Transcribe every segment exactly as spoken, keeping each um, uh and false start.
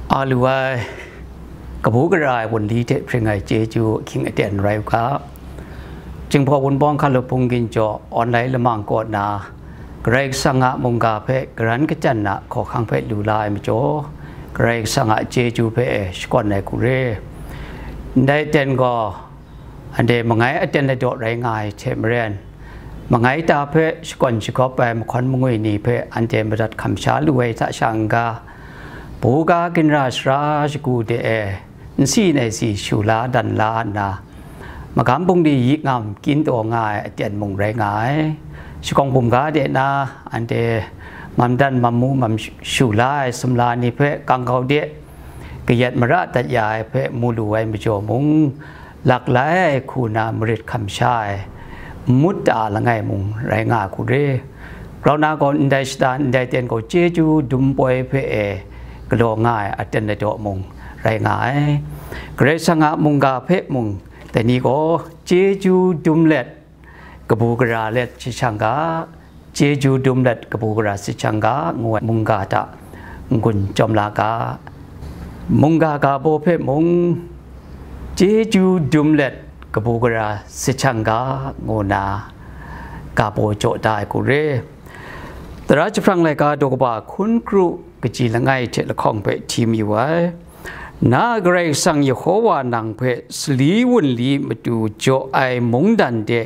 A lu ai, kabu gara ai wunli hte hpring ai chyeju ahkying aten rai u ga. Jinghpaw Wunpawng Hkalup Hpung Ginjaw online lamang kaw na, Karai Kasang a mungga hpe karan kachyan na hkawhkang hpe lu la ai majaw, Karai Kasang a chyeju hpe e shakawn ai hku re. Ndai aten gaw, anhte mangai aten ladaw rai nga ai hte maren, mangai ta hpe shakawn shagawp ai mahkawn mangwi ni hpe anhte madat hkam sha lu ai hta sha n-ga, buga ginra sara shagu de e nsi nai si shu la dan la nna, magam bungli yi ngam kyin taw nga ai aten mung rai nga ai. Shakawng bumga de na anhte mam dan mam mu mam shu la ai sumla ni hpe kangkau de kayat mara dat ya ai hpe mu lu ai majaw mung, lak lai ai hku na marit hkam sha ai, n mut ta langai mung rai nga ai hku re. Grau na gaw ndai shata ndai ten gaw chyeju dum poi hpe e galaw nga ai aten ladaw mung rai nga ai. Karai Kasang a mungga hpe mung dai ni gaw chyeju dum let, kabu gara let shashang ga, chyeju dum let kabu gara shashang ga, ngu ai mungga hta n-gun chyawm la ga. Mungga ga baw hpe mung, chyeju dum let kabu gara shashang ga, ngu na ga baw jaw da ai hku re. Tara jahprang laika daw kaba hkun kru kaji langai hte lahkawng hpe hti mayu ai. Na a Karai Kasang Yehova nang hpe sali wunli matu jaw ai mungdan de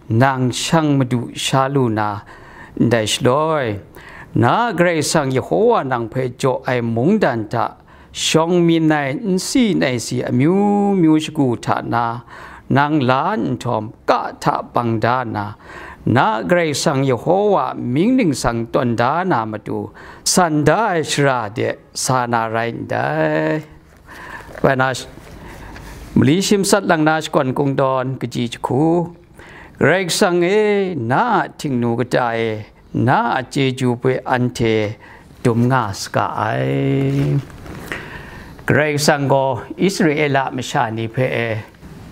nang shang madu sha lu na, ndai shaloi, na a Karai Kasang Yehova nang hpe jaw ai mungdan hta shawng myin ai nsi nai si amyu myu shagu hta na, nang la nhtawm ka hta bang da nna, na a Karai Kasang Yehova mying ningsang tawn da na matu, san da ai shara de sa na rai ndai. Bai na, mali shim sat lang na shakawn kungdawn kaji jahku, Karai Kasang e, na a htingnu kata e, na a chyeju hpe anhte dum nga saga ai. Karai Kasang gaw Israela masha ni hpe e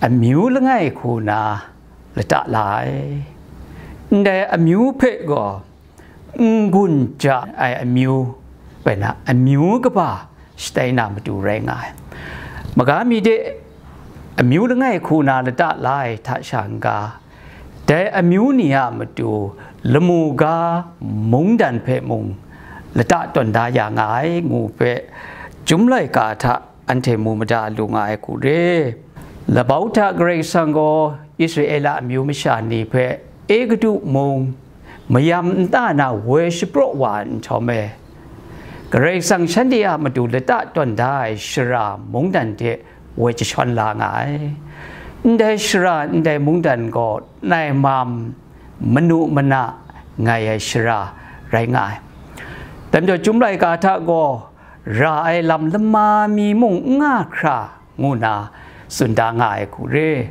amyu langai hku na lata la ai. Ndai amyu hpe gaw n-gun ja ai amyu, bai na amyu kaba shatai na matu rai nga ai. Maga mi de amyu langai hku na lata la ai hta sha n-ga, dai amyu ni a matu lamu ga mungdan hpe mung lata tawn da ya nga ai ngu hpe, Chyum laika hta anhte mu mada lu nga ai hku re. Labau hta Karai Kasang gaw Israela amyu masha ni hpe Egutu mung mayam nta na woi shapraw wa nhtawm e, Karai Kasang shanhte a matu lata tawn da ai shara mungdan hte woi jashawn la nga ai. Ndai shara ndai mungdan gaw nai mam manu mana ngai ai shara rai nga ai. Dai majaw, Chyum laika hta gaw ra ai lam lama mi mung n nga hkra ngu na tsun da nga ai hku re.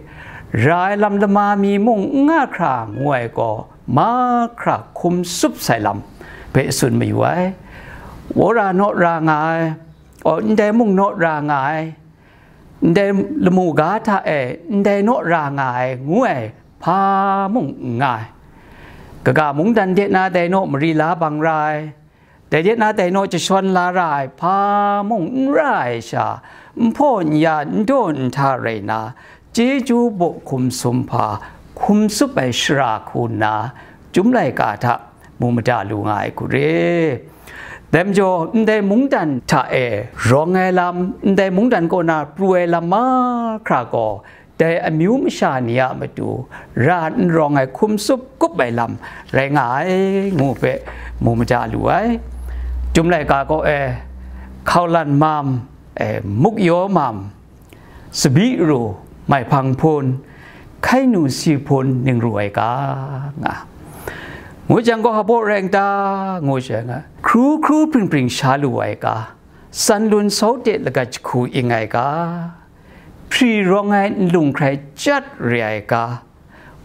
Ra ai lam lama mi mung n nga hkra ngu ai gaw, mahkra hkum tsup sai lam hpe tsun mayu ai. Wora naw ra nga ai, aw, ndai mung naw ra nga ai, ndai lamu ga hta e ndai naw ra nga ai, ngu ai hpa mung n nga ai. Kaga mungdan de na dai naw mari la bang ra ai, dai de na dai naw jashawn la ra ai hpa mung n ra ai sha, n hpaw n ya, n daw n hta rai na, chyeju baw hkum sum hpa, hkum tsup ai shara hku nna, Chyum laika hta mu mada lu nga ai hku re. Dai majaw, ndai mungdan hta e rawng ai lam, ndai mungdan kaw na pru ai lam mahkra gaw, dai amyu masha ni a matu ra n rawng ai hkum tsup kup ai lam rai nga ai, ngu hpe mu mada lu ai. Chyum laika kaw e, hkaulan mam, e, muk yaw mam, tsabyi ru, maihpang hpun, hkainu si hpun ning ru ai ga, nga. Ngu jang gaw, hpa baw rai n ta, ngu jang, hkru hkru pring pring sha lu ai ga, san lun sau de lagat jahku ing ai ga, hpri rawng ai nlung hkrai chyat re ai ga,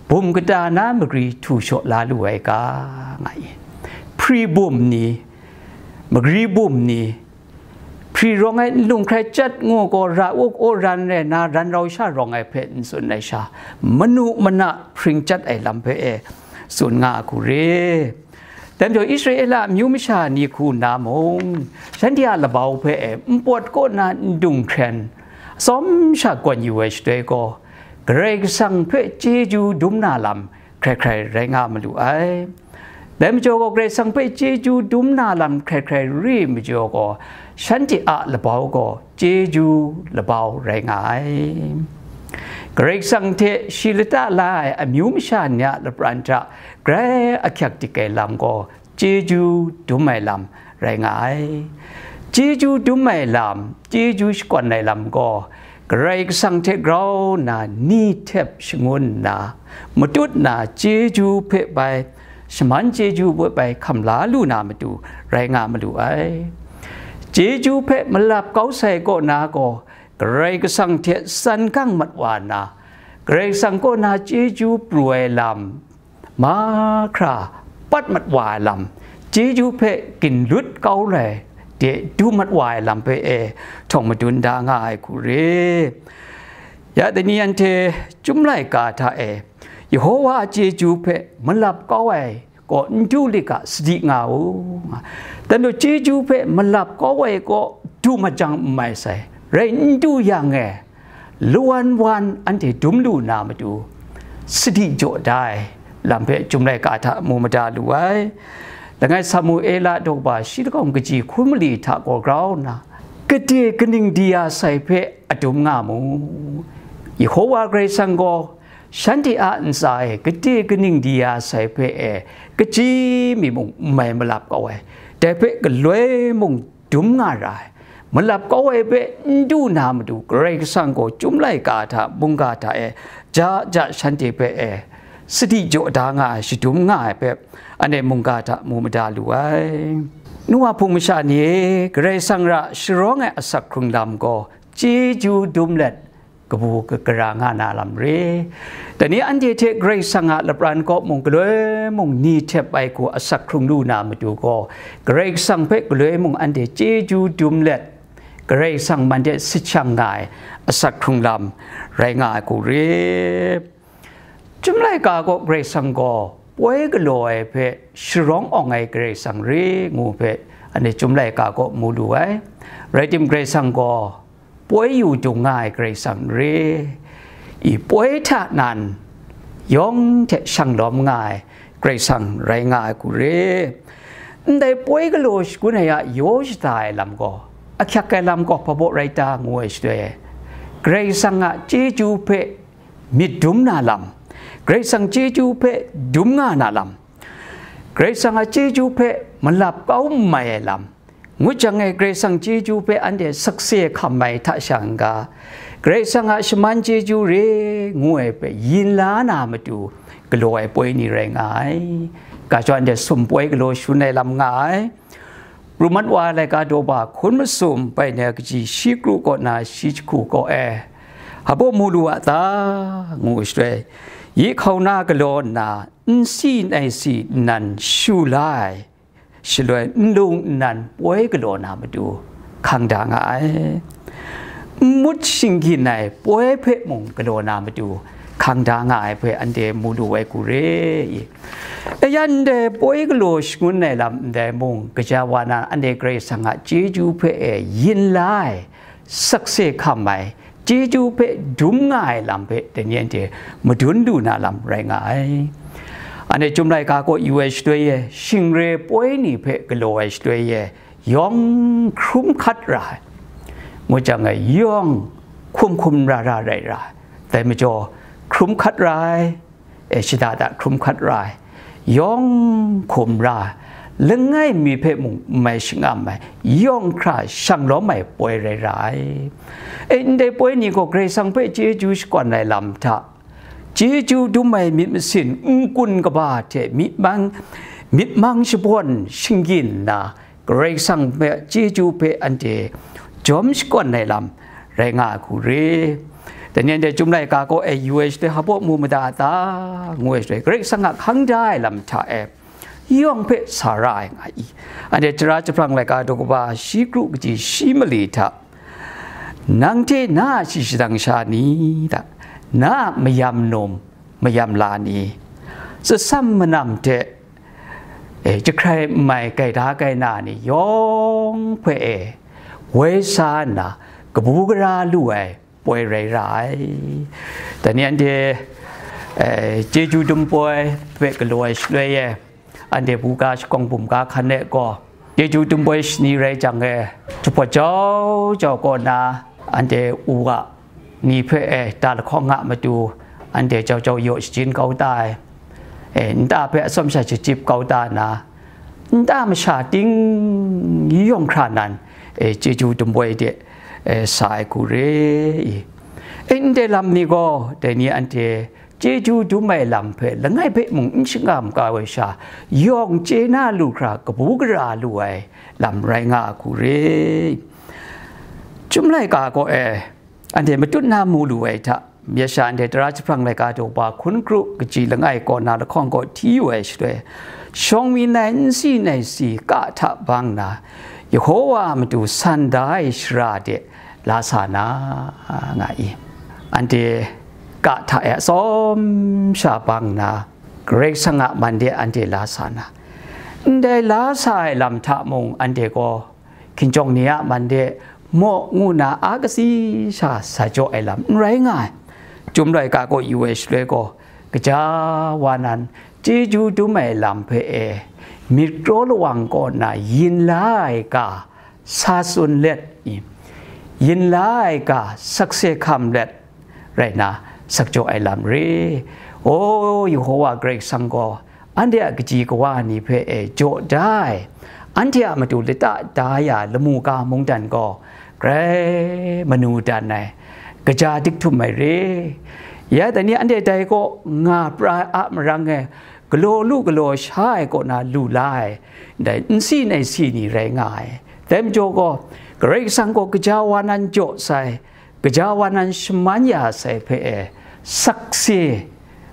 bum kata na magri htu shaw la lu ai ga, nga i. Hpri bum ni, magri bum ni, hpri rawng ai nlung hkrai chyat ngu gaw, ra u, o ran rai na, ran rau sha rawng ai hpe n tsun ai sha, manu mana hpring chyat ai lam hpe e tsun nga a hku re. Dai majaw Israela amyu masha ni hku nna mung, shanhte a labau hpe e npawt kaw na ndung hkren, atsawm sha gawn yu ai shaloi gaw, Karai Kasang hpe chyeju dum na lam hkrai hkrai rai nga malu ai. Dai majaw gaw, Karai Kasang hpe chyeju dum na lam hkrai hkrai ri majaw gaw, shanhte a labau gaw chyeju labau rai nga ai. Karai Kasang hte shi lata la ai amyu masha ni a lapran hta grai ahkyak dik ai lam gaw, chyeju dum ai lam rai nga ai. Chyeju dum ai lam, chyeju shakawn ai lam gaw, Karai Kasang hte grau nna ni htep shangun nna, matut na chyeju hpe bai, shaman chyeju hpe bai hkam la lu na matu rai nga malu ai. Chyeju hpe malap kau sai kaw na gaw, Karai Kasang hte san gang mat wa nna, Karai Kasang kaw na chyeju pru ai lam, mahkra pat mat wa ai lam, chyeju hpe ginlut kau lai de du mat wa ai lam hpe e htawng madun da nga ai hku re. Ya dai ni anhte Chyum laika hta e Yehova a chyeju hpe malap kau ai gaw n du lit ga, sadi nga u. Dai majaw chyeju hpe malap kau ai gaw du mat jang n mai sai, rai n du yang e, lawan wan anhte dum lu na matu, sadi jaw da ai lam hpe Chyum laika hta mu mada lu ai. Langai Samuela daw kaba shi lahkawng kaji hkun mali hta gaw grau nna, gade kaning di ya sai hpe adum nga mu. Yehova Karai Kasang gaw shanhte a ntsa e gade kaning di ya sai hpe e, kaji mi mung n mai malap kau ai, dai hpe galoi mung dum nga ra ai. Malap kau ai hpe n du na matu, Karai Kasang gaw Chyum laika hta mungga hta e ja ja shanhte hpe e sadi jaw da nga ai, shadum nga ai hpe, anhte mungga hta mu mada lu ai. Nu wa hpung masha ni e, Karai Kasang ra sharawng ai asak hkrung lam gaw chyeju dum let, kabu ka-, gara nga na lam re. Dai ni anhte hte Karai Kasang a lapran kaw mung galoi mung ni htep ai hku asak hkrung lu na matu gaw, Karai Kasang hpe galoi mung anhte chyeju dum let, Karai Kasang man de sachang nga ai asak hkrung lam rai nga ai hku re. Chyum laika gaw Karai Kasang gaw poi galaw ai hpe sharawng awng ai Karai Kasang re ngu hpe, anhte Chyum laika gaw mu lu ai. Rai tim, Karai Kasang gaw poi yu dung nga ai Karai Kasang re, i poi hta nan yawng hte shang lawm nga ai Karai Kasang rai nga ai hku re. Ndai poi galaw shangun ai a yaw shada ai lam gaw, ahkyak ai lam gaw hpa baw rai ta ngu ai shaloi e, Karai Kasang a chyeju hpe myit dum na lam, Karai Kasang chyeju hpe dum nga na lam, Karai Kasang a chyeju hpe malap kau n mai ai lam, ngut jang e Karai Kasang chyeju hpe anhte sakse hkam ai hta sha n-ga, Karai Kasang a shaman chyeju re ngu ai hpe yin la na matu galaw ai poi ni rai nga ai. Ga jaw anhte sum poi galaw shangun ai lam nga ai. Pru mat wa ai laika daw ba hkun masum bai na kaji shi kru kaw na shi jahku kaw e, hpa baw mu lu a ta? Ngu shaloi, yi hkau na galaw nna, n si n ai si nnan shu la ai, shaloi nlung nnan poi galaw na matu hkang da nga ai. N mut shinggyin ai poi hpe mung galaw na matu hkang da nga ai hpe anhte mu lu ai hku re i. E yan ndai poi galaw shangun ai lam ndai mung, gaja wa na anhte Karai Kasang a chyeju hpe e yin la ai, sakse hkam ai, chyeju hpe dum nga ai lam hpe dai ni anhte madun lu na lam rai nga ai. Anhte Chyum laika kaw yu ai shaloi e, shingre poi ni hpe galaw ai shaloi e, yawng hkrum hkat ra ai. Ngut jang e, yawng hkum hkum ra ra rai ra ai. Dai majaw, hkrum hkat ra ai, e, shada da hkrum hkat ra ai, yawng hkum ra ai, langai mi hpe mung n mai shangam ai, yawng hkra shang lawm ai poi rai ra ai. E, ndai poi ni gaw Karai Kasang hpe chyeju shakawn ai lam hta, chyeju dum ai myit masin n-gun kaba hte myit mang, myit mang shabawn shinggyim nna, Karai Kasang hpe chyeju hpe anhte jawm shakawn ai lam rai nga ai hku re. Dai ni anhte Chyum laika kaw e yu ai shaloi hpa baw mu mada a ta? Ngu ai shaloi, Karai Kasang a hkang da ai lam hta e yawng hpe sa ra ai nga i. Anhte Tara Jahprang laika daw kaba shi kru kaji shi mali hta, nang hte na a shi shadang sha ni hta, na a mayam num mayam la ni, tsasam manam hte e, jahkrai n mai gaida gaina ni yawng hpe e, woi sa nna, kabu gara lu ai poi rai ra ai. Dai ni anhte, e, chyeju dum poi hpe galaw ai shaloi e, anhte buga shakawng bum ga hkan e gaw, chyeju dum poi shani rai jang e, jahpawt jau jau kaw na, anhte u a ni hpe, e, ta lahkawng a matu, anhte jau jau yaw shajin kau ta ai, e, nta hpe atsawm sha shachyip kau ta na, nta masha ting yawng hkra nan, e, chyeju dum poi de, e, sa ai hku re i. E, ndai lam ni gaw, dai ni anhte chyeju dum ai lam hpe langai hpe mung n shangam kau ai sha, yawng chye na lu hkra kabu gara lu ai lam rai nga ai hku re. Chyum laika kaw e, anhte matut na mu lu ai hta, myit sha anhte tara jahprang laika daw ba hkun kru kaji langai kaw na lahkawng kaw hti yu ai shaloi, shawng mi nai nsi nai si ka hta bang na, Yehowa a matu san da ai shara de la sa na, nga i. Anhte ka hta e atsawm sha bang na, Karai Kasang a man de anhte la sa na, ndai la sa ai lam hta mung anhte gaw hkinjawng ni a man de maw ngu na a katsi sha sa jaw ai lam n rai nga ai. Chyum laika kaw yu ai shaloi gaw, kaja wa nan chyeju dum ai lam hpe e, myit kraw lawang kaw na yin la ai ga sa tsun let i, yin la ai ga sakse hkam let rai na, sak jaw ai lam re. O, Yehowa Karai Kasang gaw anhte a kaji kawa ni hpe e jaw da ai, anhte a matu lata da ya lamu ga mungdan gaw grai manu dan ai, kaja dik htum ai re. Ya dai ni anhte dai kaw nga pra ai a marang e, galaw lu galaw sha ai kaw na lu la ai, ndai nsi nai si ni rai nga ai. Dai majaw gaw, Karai Kasang gaw kaja wa nan jaw sai, kaja wa nan shaman ya sai hpe e, sakse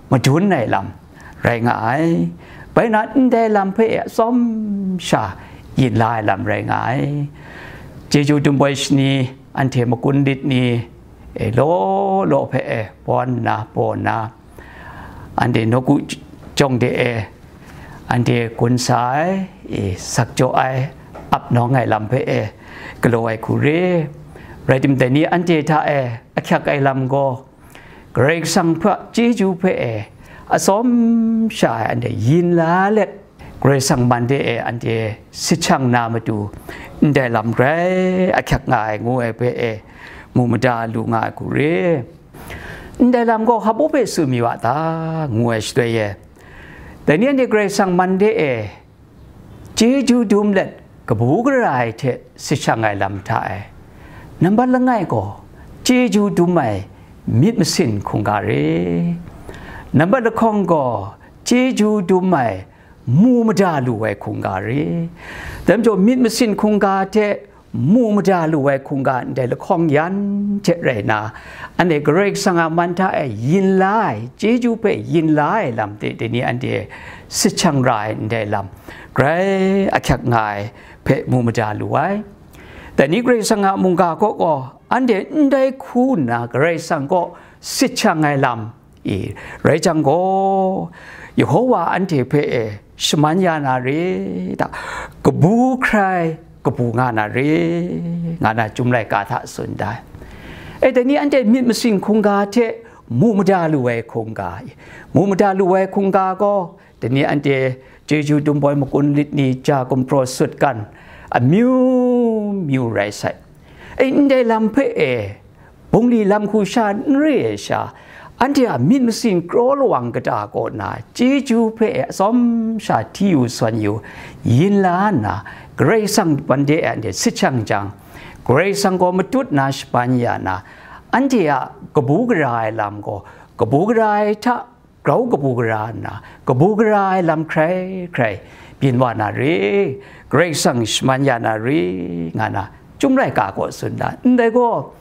madun ai lam rai nga ai. Bai na ndai lam hpe e atsawm sha yin la ai lam rai nga ai. Chyeju dum poi shani anhte makun lit ni e, law law hpe e, bawn nna, baw nna, anhte nawku jawng de e, anhte gun sa ai, e, sak jaw ai, ap nawng ai lam hpe e, galaw ai hku re. Rai timung, dai ni anhte hta e ahkyak ai lam gaw, Karai Kasang hpe chyeju hpe e, atsawm sha ai anhte yin la let, Karai Kasang man de e anhte sit shang na matu, ndai lam grai ahkyak nga ai ngu ai hpe e, mu mada lu nga ai hku re. Ndai lam gaw hpa baw hpe tsun mayu a ta, ngu ai shaloi e, dai ni anhte Karai Kasang man de e chyeju dum let kabu gara ai hte sit shang ai lam hta e, nambat langai gaw chyeju dum ai myit masin hkungga re, nambat lahkawng gaw chyeju dum ai mu mada lu ai hkungga re. Dai majaw myit masin hkungga hte mu mada lu ai hkungga ndai lahkawng yan hte rai nna, anhte Karai Kasang a man hta e yin la ai, chyeju hpe yin la ai lam de, dai ni anhte sit shang ra ai ndai lam grai ahkyak nga ai hpe mu mada lu ai. Dai ni Karai Kasang a mungga kaw gaw anhte ndai hku nna Karai Kasang kaw sit shang ai lam, i, rai jang gaw, Yehowa anhte hpe e shaman ya na re ta, kabu hkrai kabu nga na re, nga na Chyum laika hta tsun da ai. E, dai ni anhte myit masin hkungga hte mu mada lu ai hkungga, i, mu mada lu ai hkungga gaw, dai ni anhte chyeju dum poi makun lit ni ja gumhpraw sut kan, amyu myu rai sai. E, ndai lam hpe e, bungli lam hku sha n re ai sha, anhte a myit masin kraw lawang kata kaw na chyeju hpe e atsawm sha hti yu sawn yu, yin la nna, Karai Kasang man de e anhte sit shang jang, Karai Kasang gaw matut na shapan ya na, anhte a kabu gara ai lam gaw, kabu gara ai hta grau kabu gara nna, kabu gara ai lam hkrai hkrai byin wa na re, Karai Kasang shaman ya na re, nga na Chyum laika kaw tsun da. Ndai gaw,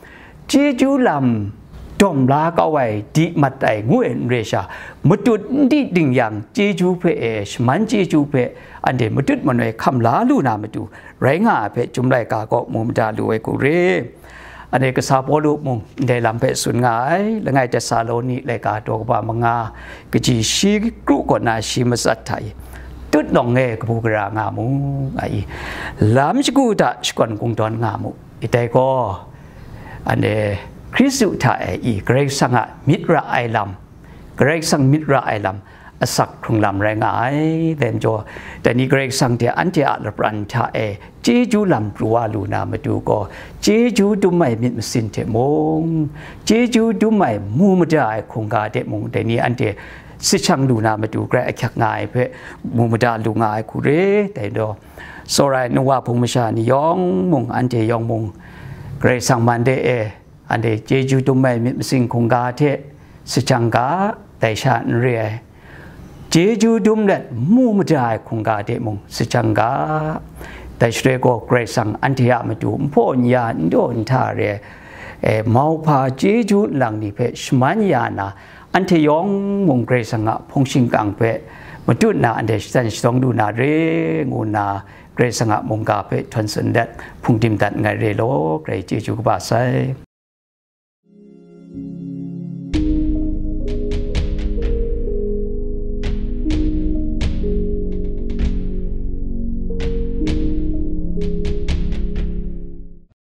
chyeju lam dawm la kau ai, di mat ai ngu ai n re sha, matut n di ding yang, chyeju hpe e, shaman chyeju hpe anhte matut manoi hkam la lu na matu, rai nga ai hpe Chyum laika kaw mu mada lu ai hku re. Anhte kasa Pawlu mung ndai lam hpe tsun nga ai, langai Tesaloni laika daw kaba manga, kaji shi kru kaw na shi matsat hta i, tut nawng e kabu gara nga mu, nga i, lam shagu hta shakawn kungdawn nga mu. I dai gaw, anhte Hkristu hta e i Karai Kasang a myit ra ai lam, Karai Kasang myit ra ai lam, asak hkrung lam rai nga ai. Dai majaw, dai ni Karai Kasang hte anhte a lapran hta e chyeju lam pru wa lu na matu gaw, chyeju dum ai myit masin hte mung, chyeju dum ai mu mada ai hkungga hte mung, dai ni anhte si shang lu na matu grai ahkyak nga ai hpe mu mada lu nga ai hku re. Dai majaw, tsawra ai nu wa hpung masha ni yawng mung, anhte yawng mung, Karai Kasang man de e, anhte chyeju dum ai myit masin hkungga hte si shang ga, dai sha n re ai, chyeju dum let mu mada ai hkungga hte mung si shang ga. Dai shaloi gaw, Karai Kasang anhte a matu n hpaw n ya, n daw n hta re ai, e, mauhpa chyeju nlang ni hpe shaman ya na, anhte yawng mung Karai Kasang a hpung shingkang hpe matut na anhte shatan shadawng lu na re, ngu nna Karai Kasang a mungga hpe htawn tsun let hpung dim dat nngai re law, Karai chyeju kaba sai.